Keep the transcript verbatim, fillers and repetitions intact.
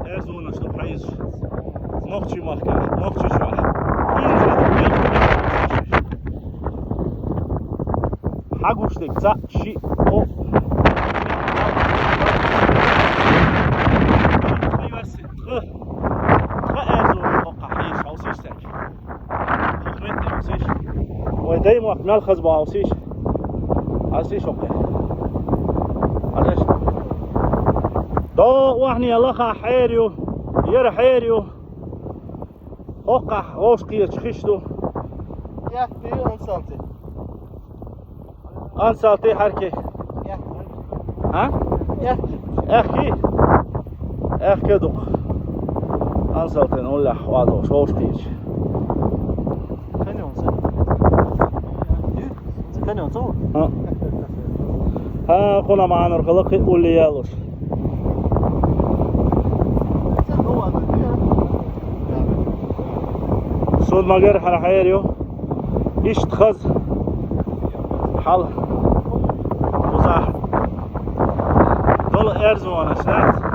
Эрзонаш ду хьайзаш. Нохчий махкара, нохчий чохь. Хьагуш дерг цхьаъ, шиъ, кхоъ. Тха, тха эрзо хьокха хьийзаш хьовсийша цаьрга. Хьох метте хьовсийша. Вай даймохк мел хаза бу хьовсийша. Хьовсийша хьокхе. Хьажаш. До охьане лаха хьер ю. Яра хьер ю. ХӀоккхахь вовшахкхеташ хиш ду. Эхь ю, ансалти. Ансалти хьарки. Эхь. А? Эхь. Эхь ки? Эхь ке ду-кх. Ансалтина уллехь вазовш вовшахкхеташ. Кхин ю сан. Кхин ю сан. А. Хьа, кхуна маьӀнара хала кхин улле ялуш. Суна ма-гарра хьара хьер ю. Иштта хаза. Хьал. Кхузахь. Дола эрзонаш дац.